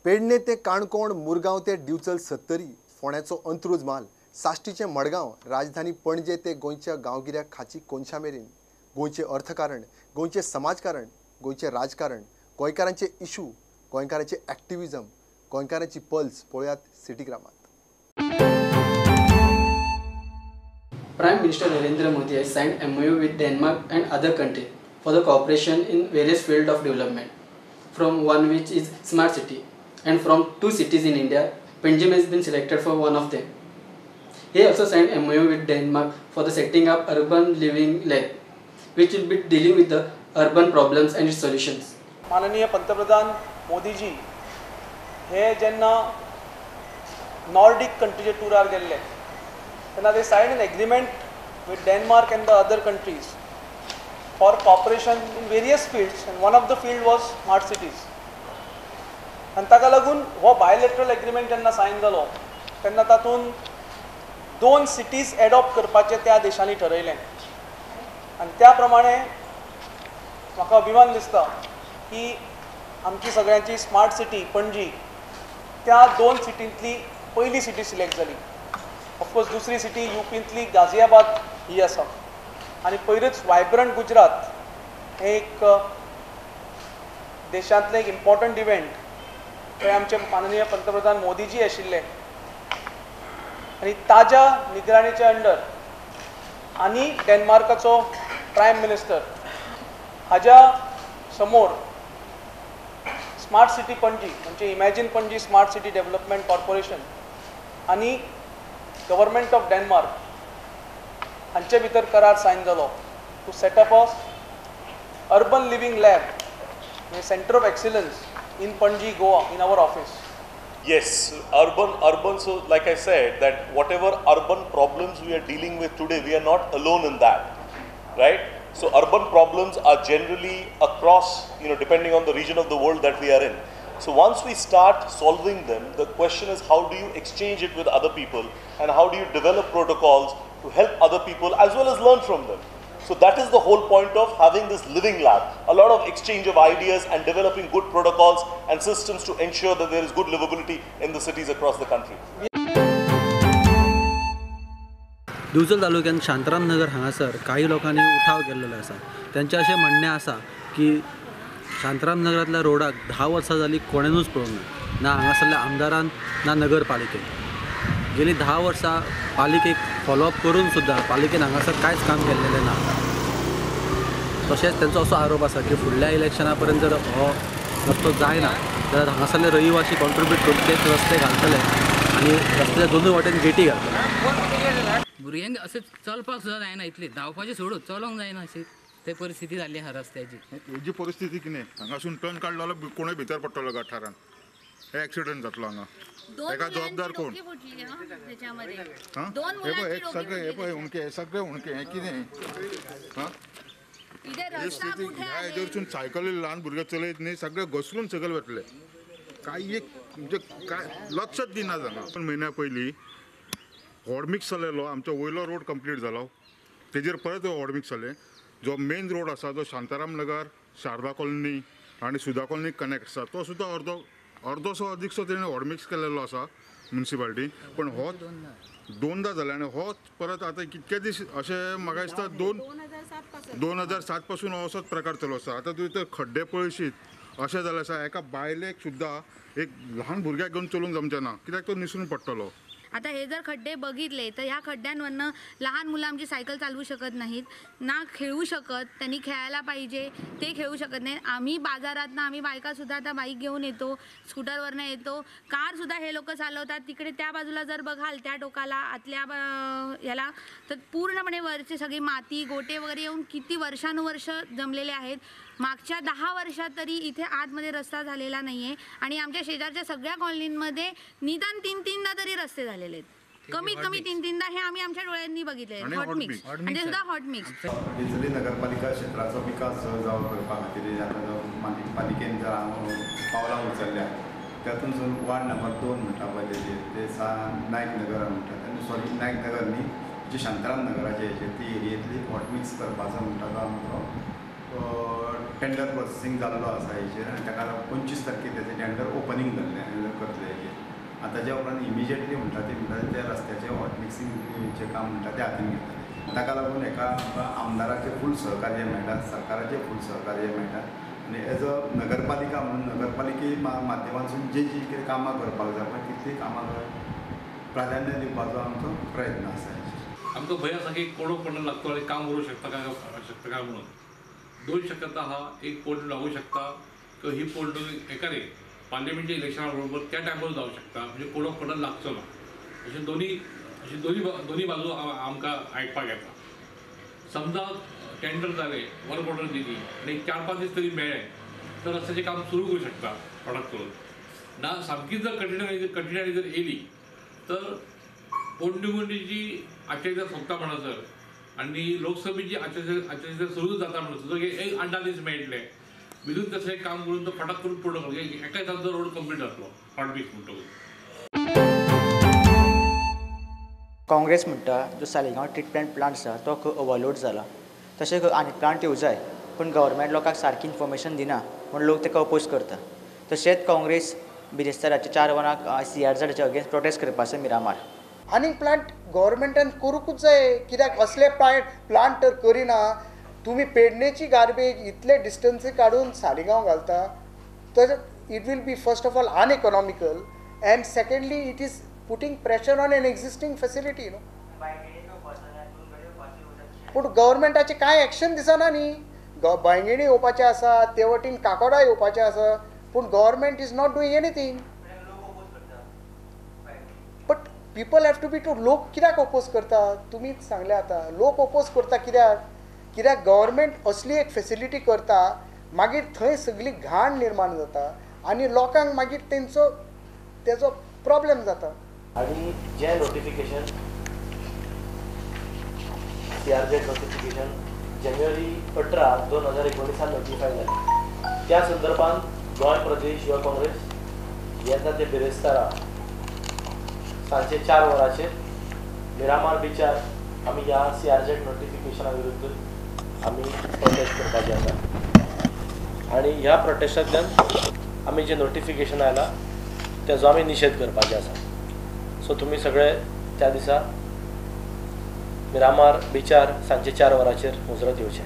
पेडणे ते काणकोण, मुरगांव ते दिवचल सत्तरी, फोंड्याचो अंत्रुज म्हाल, साश्टीचें मडगांव, राजधानी पणजे ते गोंयच्या गांवगिऱ्या खाची कोनशा मेरेन गोंयचें अर्थकारण, गोंयचें समाजकारण, गोंयचें राजकारण, गोंयकारांचे इशू, गोंयकारांचे एक्टिविजम, गोंयकारांची पल्स पळयात सिटीग्रामात. Prime Minister Narendra Modi has signed MOU with Denmark and other countries for the cooperation in various fields of development, from one which is smart city, and from 2 cities in India, Panjim has been selected for one of them. He also signed MOU with Denmark for the setting up urban living lab, which will be dealing with the urban problems and its solutions. माननीय पंतप्रधान मोदीजी हे जेन्ना Nordic कंट्रीचे टुरार गेल्ले तेन्ना they signed an agreement with Denmark and the other countries for cooperation in various fields, and one of the field was smart cities. आनी ताका लागून हो बायलॅटरल एग्रीमेंट जेन्ना सायन जालो तेन्ना तातूंत 2 सिटीज एडॉप्ट करपाचें त्या देशांनी ठरयलें आनी त्या प्रमाणे म्हाका अभिमान दिसता की आमची सगळ्यांची स्मार्ट सिटी पणजी त्या 2 सिटींतली पयली सिटी सिलेक्ट जाली. ऑफकोर्स दुसरी सिटी युपींतली गाझियाबाद ही आसा आनी पयरूच वायब्रंट गुजरात हें एक देशांतलें एक इम्पॉर्टंट इव्हेंट, थंय आमचे माननीय पंतप्रधान मोदीजी आशिल्ले आनी ताज्या निगराणीच्या अंडर आनी डेन्मार्काचो प्रायम मिनिस्टर हाज्या समोर स्मार्ट सिटी पणजी म्हणजे imagine Panaji smart city development corporation आनी गव्हर्मेंट ऑफ डेन्मार्क हांचे भितर करार सायन जालो to set up a urban living lab, centre of excellence in Panaji, Goa, in our office. Yes, urban, so like I said, that whatever urban problems we are dealing with today, we are not alone in that, right? So urban problems are generally across, you know, depending on the region of the world that we are in. So once we start solving them, the question is how do you exchange it with other people and how do you develop protocols to help other people as well as learn from them. So that is the whole point of having this living lab, a lot of exchange of ideas and developing good protocols and systems to ensure that there is good livability in the cities across the country. Divchal तालुक्यान शांताराम नगर हांगासर काही लोकांनी उठाव केल्लो आसा. तांचें अशें म्हणणें आसा की शांताराम नगरांतल्या रोडाक 10 वर्सां जालीं कोणेनूच पळोवंक ना, ना हांगासरल्या आमदारान ना नगरपालिकेन. गेली 10 वर्सां पालिकेक फॉलोअप करून सुद्दां पालिकेन हांगासर कांयच काम केल्लें ना. तशेंच तांचो असो आरोप आसा की फुडल्या इलेक्शना पर्यंत जर हो रस्तो जायना जाल्यार हांगासरले रहिवासी कॉन्ट्रिब्यूट करून तेच रस्ते घालतले आनी रस्त्याच्या दोनूय वाटेन गेटी घालतले. भुरग्यांक अशें चलपाक सुद्दां जायना, इतली धांवपाचें सोडून चलोंक जायना अशी ते परिस्थिती जाल्ली आसा रस्त्याची. हेजी परिस्थिती कितें, हांगासून टर्न काडलो जाल्यार कोणूय भितर पडटलो गठारान, हे एक्सिडंट जातलो हांगा. एका जबाबदार कोण? हे पळय सगळे, हे पळय हुणके, सगळे हुणके, हें कितें? ही स्थिती ह्या हेजेरसून सायकली ल्हान भुरगे चलयत न्ही, सगळे घसरून सकयल वतले. कांय एक म्हणजे काय लक्षच दिना जालां. 2 म्हयन्या पयलीं हॉटमिक्स जालेलो आमचो वयलो रोड कंप्लीट जालो, तेजेर परत हॉटमिक्स जालें. जो मेन रोड आसा जो शांताराम नगर, शारदा कॉलनी आनी सुधा कॉलनी कनेक्ट आसा तो सुद्दां अर्दो अर्दोसो अदीकसो तेणें हॉटमिक्स केलेलो आसा म्युनिसिपालिटीन. पण हो दोनदा जालें आनी हो परत आतां कितके दीस अशें म्हाका दिसता 2007 पासून हो असोच प्रकार चालू आसा. आतां तुवें तर खड्डे पळयशीत अशें जालें आसा, एका बायलेक सुद्दां एक ल्हान भुरग्याक घेवन चलूंक जमचें ना, कित्याक तो निसरून पडटलो. आता हे जर खड्डे बघितले तर ह्या खड्ड्यांवरनं लहान मुलं आमची सायकल चालवू शकत नाहीत, ना खेळू शकत, त्यांनी खेळायला पाहिजे ते खेळू शकत नाही. आम्ही बाजारातनं आम्ही बायकासुद्धा आता बाईक घेऊन येतो, स्कूटरवरनं येतो, कारसुद्धा हे लोक चालवतात. तिकडे त्या बाजूला जर बघाल त्या टोकाला आतल्या याला तर पूर्णपणे वरची सगळी माती गोटे वगैरे येऊन किती वर्षानुवर्ष जमलेले आहेत. मागच्या 10 वर्षात तरी इथे आतमध्ये रस्ता झालेला नाही आहे आणि आमच्या शेजारच्या सगळ्या कॉलनींमध्ये निदान 3-3दा तरी रस्ते झालेले आहेत, कमीत कमी 3-3दा हे आम्ही आमच्या डोळ्यांनी बघितले. हॉट मिक्स म्हणजे सुद्धा हॉट मिक्स. दिवचली नगरपालिका क्षेत्राचो विकास जावं करपा खातीर आतां पालिकेन जर पावलां उचलल्या त्यातून वार्ड नंबर 2 म्हणटा पळय तेजेर ते नायक नगर म्हणटा, सॉरी नायक नगर न्ही, जी शांताराम नगराचे हेजेर ती एरियेंतली हॉट मिक्स करपाचो म्हणटा तो आमचो टेंडर प्रोसेसींग जाल्लो आसा हेजेर आनी ताका लागून 25 तारखेर तेजें टेंडर ओपनींग जाल्लें करतले हेजेर. आनी ताज्या उपरांत इमिजिएटली म्हणटा ते म्हणटा त्या रस्त्याचें हॉट मिक्सिंगचें काम म्हणटा तें हातीन घेतले. ताका लागून हेका आमकां आमदाराचें फूल सहकार्य मेळटा, सरकाराचें फूल सहकार्य मेळटा आनी एज अ नगरपालिका म्हणून नगरपालिके माध्यमांतसून जी जी कितें कामां करपाक जाय पळय तितलीं कामां प्राधान्य दिवपाचो आमचो प्रयत्न आसा. आमकां भंय आसा की कोडो पडून लागतो आनी काम करूं शकता काय शकता काय म्हणून. दोन शक्यता आहा, एक पोडणूक लागू शकता किंवा ही पोडणूक एका न्ही पार्लिमेंटच्या इलेक्शना बरोबर त्या टायमार जावं शकता, म्हणजे कोडो पडून लागचो ना. अशें दोनी बाजू आमकां आयकपाक येता. समजा टेंडर जालें, वर्क ऑर्डर दिली आनी 4-5 दीस तरी मेळ्ळे तर रस्त्याचें काम सुरू करूं शकता प्रॉडक्ट करून. ना सामकीच जर कठीणाई जर येयली तर पोडणुकीची आचारसंहिता सोंपता म्हणसर आनी लोकसभेची आचारसंहिता सुरू जाता म्हणसर एक 8-10 दीस मेळटले भितून तशें काम करून तो फटाक करून पूर्ण करून एका दिसान तो रोड कंप्लीट जातलो हॉट मिक्स म्हणटकूच. काँग्रेस म्हणटा जो सालिगांव ट्रिटमेंट प्लांट आसा तो खंय ओवरलोड जाला, तशें खंय आनी प्लांट येवं जाय पूण गव्हर्मेंट लोकांक सारकी इन्फॉर्मेशन दिना म्हूण लोक ताका अपोज करता. तशेंच काँग्रेस बिरेस्ताराच्या 4 वरांक सीआरझेडाच्या अगेन्स्ट प्रोटेस्ट करपाचो मिरामार. आनीक प्लांट गव्हर्मेंटान करूंकूच जाय, कित्याक असले प्लांट तर करिना. तुमी पेडणेची गार्बेज इतले डिस्टन्सी काडून सालिगांव घालता तर it will be first of all uneconomical and secondly it is putting pressure on an existing facility न्हू. पूण गव्हर्मेंटाचें कांय एक्शन दिसना न्ही. बांयगिणी येवपाचें आसा, ते वटेन काकोडा येवपाचें आसा, पूण government is not doing anything. But people have to be to लोक कित्याक ओपोज करता तुमीच सांगले आतां. लोक ओपोज करता कित्याक? कित्याक गव्हर्मेंट असली एक फेसिलिटी करता मागीर थंय सगळी घाण निर्माण जाता आनी लोकांक मागीर तेंचो तेजो प्रॉब्लेम जाता. आनी जें नोटिफिकेशन सीआरझेड नोटिफिकेशन जानेवारी 18, 2019 नोटिफाय जालें त्या संदर्भात गोंय प्रदेश युवा काँग्रेस येता ते बिरेस्तारा सांजे 4 वरांचेर मिरामार बिचार आमी ह्या सीआरझेड नोटिफिकेशना विरुद्ध आमी प्रोटेस्ट करपाचे आसा आनी ह्या प्रोटेस्टांतल्यान आमी जें नोटिफिकेशन आयलां तेजो आमी निशेध करपाचे आसा. सो तुमी सगळे त्या दिसा मिरामार बिचार सांजे 4 वरांचेर मुजरत येवचें.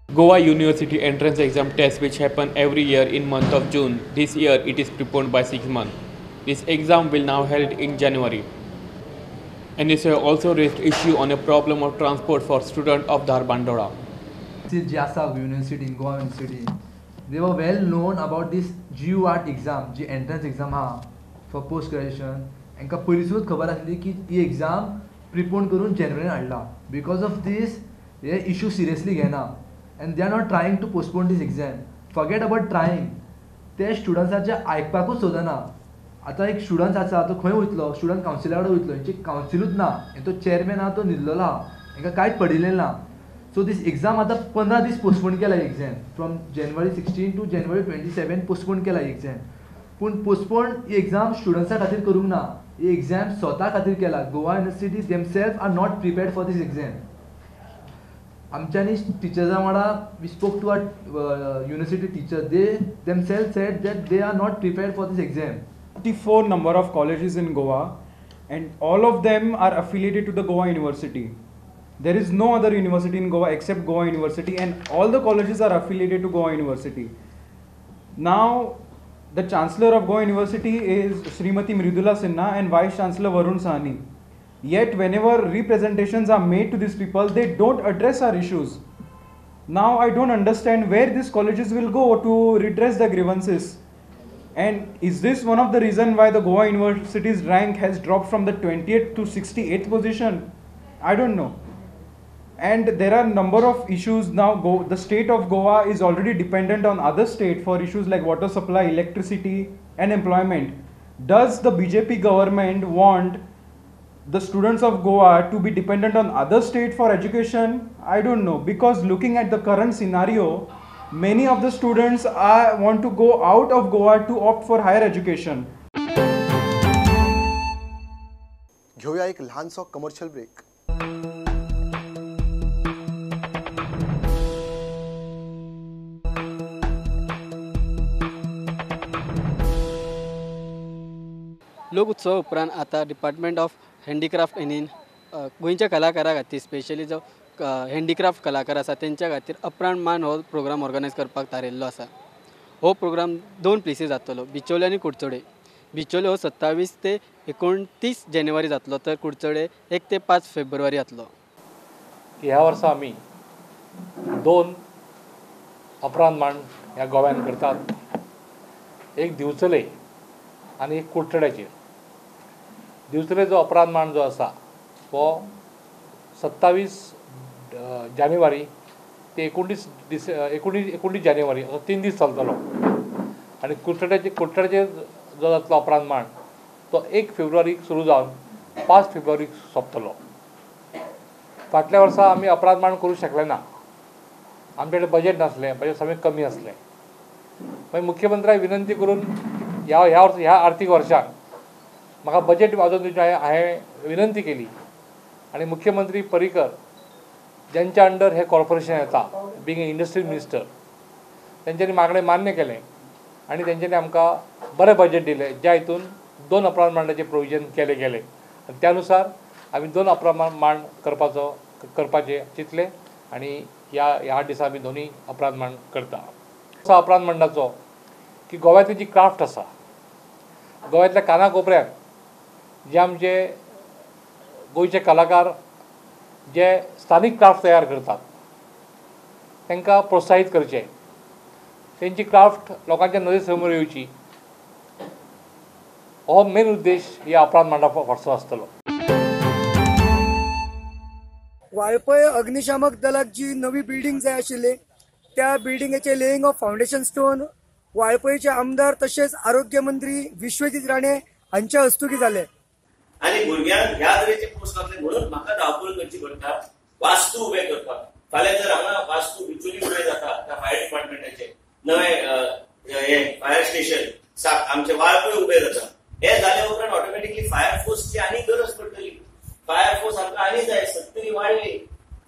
Goa University entrance exam test, which happen every year in month of June. This year it is preponed by 6 months. This exam will now held in January. NSA also raised issue on a problem of transport for students of Dharbandora. JASA University in Goa University, they were well known about this GUAT exam, G entrance exam ha for post graduation. एंका पयलींसूच खबर आसली की ही exam प्रिपोन करून जानेवारीन हाडला. Because of these hey issue seriously घेना and they are not trying to postpone this exam. Forget about trying, ते स्टुडंट्साचे आयकपाकूच सोदना. आतां एक स्टुडंट आसा तो खंय वयतलो? स्टुडंट कावन्सिला कडेन वयतलो, हेंची कावन्सिलूच ना, तो चेअरमॅन आहा तो न्हिदलेलो आहा, हेंकां कांयच पडिल्लें ना. सो दीस एग्जाम आतां 15 दीस पोस्टपोन केला exam, from January 16 to January 27 postpone केला एग्जाम. पूण पोस्टपोन ही एग्जाम स्टुडंट्सां खातीर करूंक ना, ही एग्जाम स्वता खातीर केला. Goa University themselves are not prepared for this exam. आमच्यांनी टिचर्सां वांगडा we spoke to our university teacher, they themselves said that they are not prepared for this exam. 54 number of colleges in Goa and all of them are affiliated to the Goa University. There is no other university in Goa except Goa University and all the colleges are affiliated to Goa University. Now the Chancellor of Goa University is Srimati Mridula Sinha and Vice Chancellor Varun Sahni. Yet whenever representations are made to these people, they don't address our issues. Now I don't understand where these colleges will go to redress their grievances. And is this one of the reason why the Goa University's rank has dropped from the 20th to 68th position? I don't know. And there are number of issues now. The state of Goa is already dependent on other state for issues like water supply, electricity and employment. Does the BJP government want the students of Goa to be dependent on other state for education? I don't know, because looking at the current scenario, many of the students want to go out of Goa to opt for higher education. घेऊया एक लहानसो commercial break. लोक उत्सवा उपरांत आतां department of handicraft एनीन गोंयच्या कलाकारां खातीर specially जो handicraft कलाकार आसा तेंच्या खातीर अपरांत मान हो प्रोग्राम ऑर्गनायज करपाक थारयल्लो आसा. हो प्रोग्राम 2 प्लेसीर जातलो, बिचोले आनी कुडचडे. बिचोले हो 27 ते 29 जानेवारी जातलो तर कुडचडे 1 ते 5 फेब्रुवारी जातलो. ह्या वर्सा आमी 2 अपरांत मांड ह्या गोव्यान करतात, एक दिवचले आनी एक कुडचड्याचेर. दिवचले जो अपरांत मांड जो आसा हो 27 जानेवारी ते 19 जानेवारी असो 3 दीस चलतलो आनी कुडचड्याचेर जो जातलो अपरांत मांड तो 1 फेब्रुवारीक सुरू जावन 5 फेब्रुवारीक सोंपतलो. फाटल्या वर्सा आमी अपरांत मांड करूं शकले ना, आमचे कडेन बजेट नासलें, बजेट सामकें कमी आसलें. मागीर मुख्यमंत्र्याक विनंती करून ह्या ह्या वर्सा ह्या आर्थीक वर्साक म्हाका बजेट वाजोवन दिवचें हांवें विनंती केली आनी मुख्यमंत्री पर्रीकर ज्यांच्या अंडर हें कॉर्पोरेशन येता, बींग ए इंडस्ट्री मिनिस्टर, तेंच्यांनी मागणें मान्य केलें आनी तेंच्यांनी आमकां बरें बजेट दिलें, ज्या हितून 2 अपरांत मांडाचें प्रोविजन केलें गेलें आनी त्या नुसार आमी 2 अपरांत मांड करपाचें चिंतलें आनी ह्या दिसा आमी दोनूय अपरांत मांड करता. असो अपरांत मांडाचो की गोव्यांतली जी क्राफ्ट आसा, गोव्यांतल्या काना कोपऱ्यात जे आमचे गोंयचे कलाकार जे स्थानीक क्राफ्ट तयार करतात तांकां प्रोत्साहीत करचें, तेंची क्राफ्ट लोकांच्या नदरे समोर येवची, हो मेन उद्देश ह्या अपरांत मांडा फाटलो आसतलो. वाळपय अग्निशामक दलाक जी नवी बिल्डिंग जाय आशिल्ली त्या बिल्डिंगेचे लेईंग ऑफ फावंडेशन स्टोन वाळपयचे आमदार तशेंच आरोग्य मंत्री विश्वजीत राणे हांच्या हस्तुकी जाले. आनी भुरग्यांक ह्या तरेचे पोस्ट लागले म्हणून म्हाका धांवपळ करची पडटा वास्तू उबे करपाक. फाल्यां जर हांगा वास्तू बिचोली उबे जाता त्या फायर डिपार्टमेंटाचे नवे हे फायर स्टेशन आमचे वाळपय उबे जाता, हे जाल्या उपरांत ऑटोमॅटिकली फायर फोर्सची आनी गरज पडटली. फायर फोर्स आमकां आनी जाय, 70 वाडली.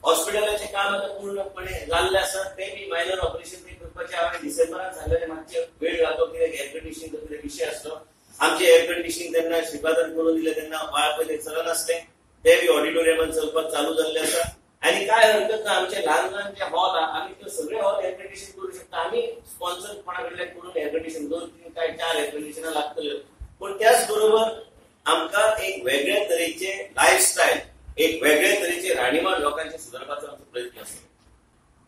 हॉस्पिटलाचें काम आतां पूर्णपणे जाल्लें आसा, तें बी मायनर ऑपरेशन बी करपाचें हांवें डिसेंबरान सांगलेलें, मातशें वेळ लागलो कित्याक एअर कंडिशनिंग कितें विशय आसलो. आमचें एअर कंडिशनिंग तेन्ना श्रीपादान करून दिलें तेन्ना वाळपय चलनासलें, तें बी ऑडिटोरियमान चलपाक चालू जाल्लें आसा. आनी काय हरकत ना, आमचे ल्हान ल्हान जे हॉल आहा आमी त्यो सगळे हॉल एअर कंडिशन करूं शकता. आमी स्पॉन्सर कोणा कडल्यान करून एअर कंडिशन 2 3 काय 4 एअर कंडिशनां लागतल्यो. पूण त्याच बरोबर आमकां एक वेगळे तरेचे लायफस्टायल, एक वेगळे तरेचे राहणीमान लोकांचे सुदारपाचो आमचो प्रयत्न आसा.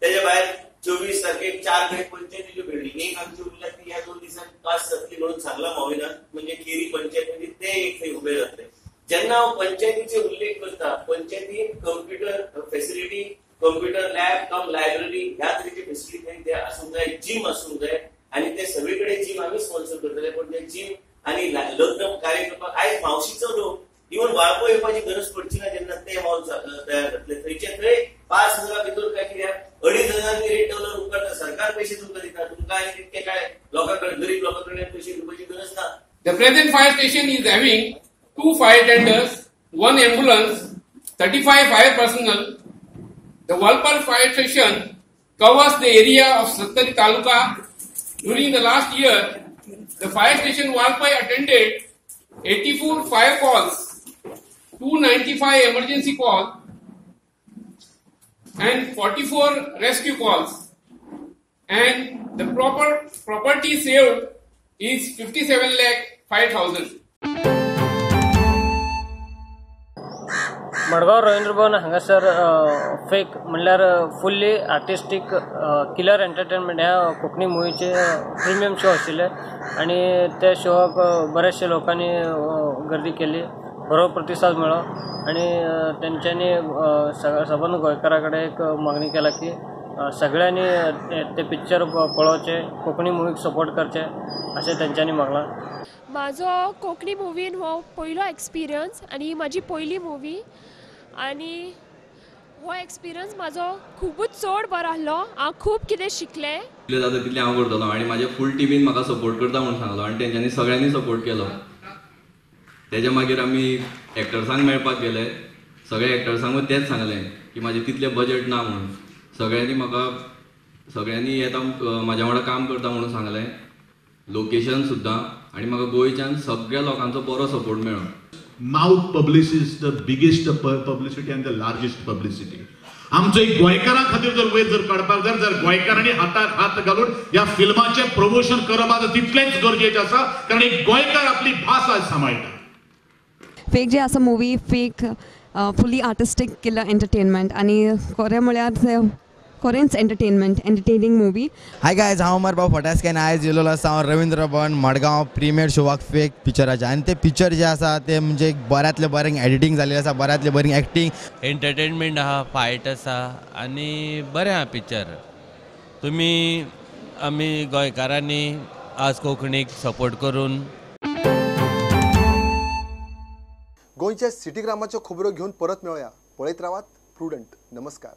तेच्या भायर 24 तारखेक 4 कडेन पंचायतीच्यो बिल्डिंग एक आमची उरल्या ती ह्या 2 दिसांत पास जातली म्हणून सांगलां मोविनान, म्हणजे केरी पंचायत म्हणजे ते एक थंय उबे जातले. जेन्ना हांव पंचायतीचे उल्लेख करता, पंचायतीन computer facility, computer lab cum library ह्या तरेचे फेसिलिटी थंय ते आसूंक जाय, जीम आसूंक जाय आनी ते सगळे कडेन जीम आमी स्पॉन्सर करतले. पूण ते जीम आनी लग्न कार्य करपाक आयज मावशीचो लोक इवन वाळपय येवपाची गरज पडची ना. जेन्ना ते हॉल तयार जातले थंयचे थंय 5,000 भितर काय कित्याक 2,500 रेट दवरल्यार उपकारता. सरकार पयशे तुमकां दिता, तुमकां आनी तितके काय लोकां कडेन, गरीब लोकां कडेन पयशे दिवपाची गरज ना. The present fire station is having 2 fire tenders, 1 ambulance, 35 fire personnel. The Valpoi fire station covers the area of Sattari Taluka. During the last year, the fire station Valpoi attended 84 fire calls, 295 emergency calls and 44 rescue calls, and the proper property saved is 57,05,000. Madgaon Ravindra Bhavan हांगासर fake म्हणल्यार फुल्ली artistic killer entertainment ह्या Konkani मुवीचे premium show आशिल्ले आनी त्या शोआक बऱ्याचशे लोकांनी गर्दी केली, बरो प्रतिसाद मेळ्ळो आनी तेंच्यांनी सबंद गोंयकारां कडेन एक मागणी केला की सगळ्यांनी ते पिक्चर पळोवचें, कोंकणी मुवीक सपोर्ट करचें अशें तेंच्यांनी मागलां. म्हाजो कोंकणी मुवीन हो पयलो एक्सपिरियन्स आनी ही म्हाजी पयली मुवी आनी हो एक्सपिरियन्स म्हाजो खुबूच चड बरो आसलो. हांव खूब कितें शिकलें. जितलें जाता तितलें हांव करतलो आनी म्हाज्या फूल टिमीन म्हाका सपोर्ट करता म्हणून सांगलो आनी तेंच्यांनी सगळ्यांनी सपोर्ट केलो. तेज्या मागीर आमी एक्टर्सांक मेळपाक गेले, सगळ्या एक्टर्सांकूय तेंच सांगलें की म्हाजें तितलें बजट ना म्हणून. सगळ्यांनी म्हाका सगळ्यांनी येता म्हाज्या वांगडा काम करता म्हणून सांगलें. लोकेशन सुद्दां आनी म्हाका गोंयच्यान सगळ्या लोकांचो बरो सपोर्ट मेळ्ळो. Mouth publicity is the biggest publicity and the largest publicity. आमचो एक गोंयकारां खातीर जर वयर जर काडपाक जाय जर गोंयकारांनी हाताक हात घालून ह्या फिल्माचें प्रमोशन करप आतां तितलेंच गरजेचें आसा, कारण एक गोंयकार आपली भास आज सांबाळटा. फेक जे आसा movie fake fully artistic killer entertainment आनी खरें म्हळ्यार खरेंच entertainment entertaining movie. Hi guys, हांव अमर भाऊ फटास्के आनी आयज येयलेलो आसा हांव रवींद्र भवन मडगांव प्रिमियर शोवाक फेक पिक्चराचे. आनी ते पिक्चर जे आसा ते म्हणजे बऱ्यांतले बरें एडिटींग जाल्लें आसा, बऱ्यांतले बरें एक्टींग, एंटरटेनमेंट आहा, फायट आसा आनी बरें आहा पिक्चर. तुमी आमी गोंयकारांनी आज कोंकणीक सपोर्ट करून गोंयच्या सिटीग्रामाच्यो खबरो घेवन परत मेळया. पळयत रावात प्रुडंट. नमस्कार.